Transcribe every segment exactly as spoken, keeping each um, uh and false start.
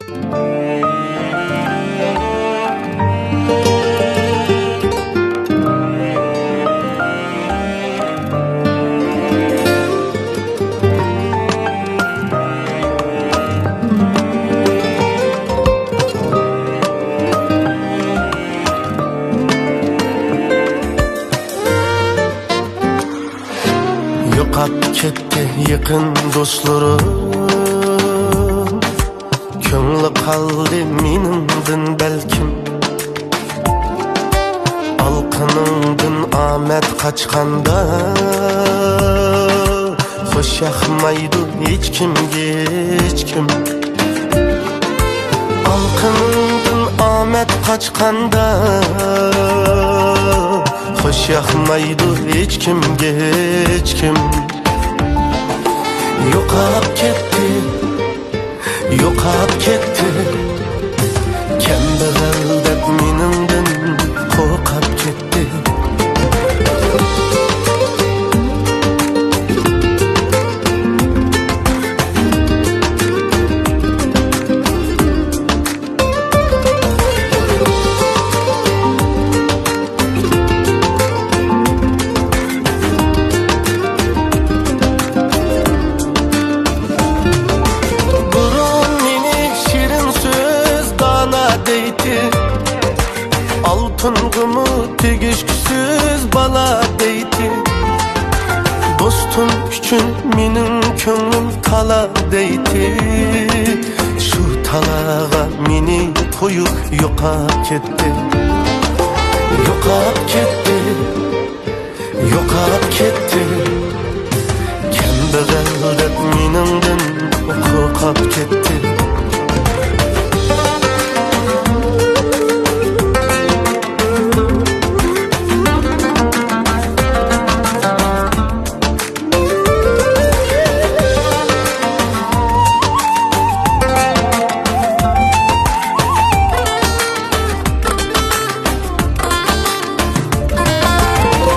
يوقاپ كەتتى يېقىن دوستلىرىم، كۆڭلى قالدى مېنىڭدىن بەلكىم. ئالقىنىڭدىن ئامەت قاچقاندا، خوش ياقمايدۇ ھېچكىمگە ھېچكىم. ئالقىنىڭدىن ئامەت قاچقاندا، خوش ياقمايدۇ ھېچكىمگە ھېچكىم. يوقاپ كەتتى، يوقاپ كەتتى. كەمبەغەل دەپ مېنىڭدىن قورقاپ كەتتى. بۇرۇن مېنى شېرىن سۆز دانا دەيتتى، ئالتۇنغىمۇ تېگىشكۈسىز بالا دەيتتى. دوستۇم ئۈچۈن مېنىڭ كۆڭلۈم تالا دەيتتى. شۇ تالاغا مېنى قويۇپ يوقاپ كەتتى. يوقاپ كەتتى. يوقاپ كەتتى. كەمبەغەل دەپ مېنىڭدىن قورقاپ كەتتى.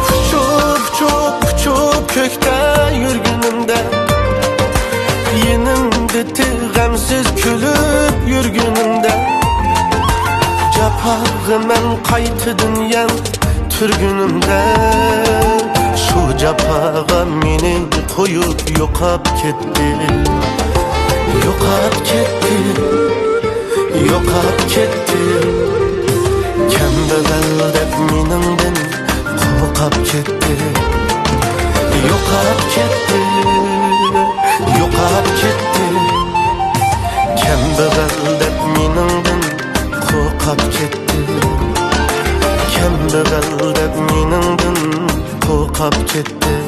ئۇچۇپ، ئۇچۇپ، ئۇچۇپ كۆكتە يۈرگىنىمدە، يېنىمدىتى غەمسىز كۈلۈپ يۈرگىنىمدە، جاپاغا مەن قايتىدىن يەن تۈرگىنىمدە، شۇ جاپاغا مېنى قويۇپ يوقاپ كەتتى. يوقاپ كەتتى. يوقاپ كەتتى. كەمبەغەل دەپ مېنىڭدىن قورقاپ كەتتى. يوقاپ كەتتى. يوقاپ كەتتى. كەمبەغەل دەپ مېنىڭدىن قورقاپ كەتتى. كەمبەغەل دەپ مېنىڭدىن قورقاپ كەتتى.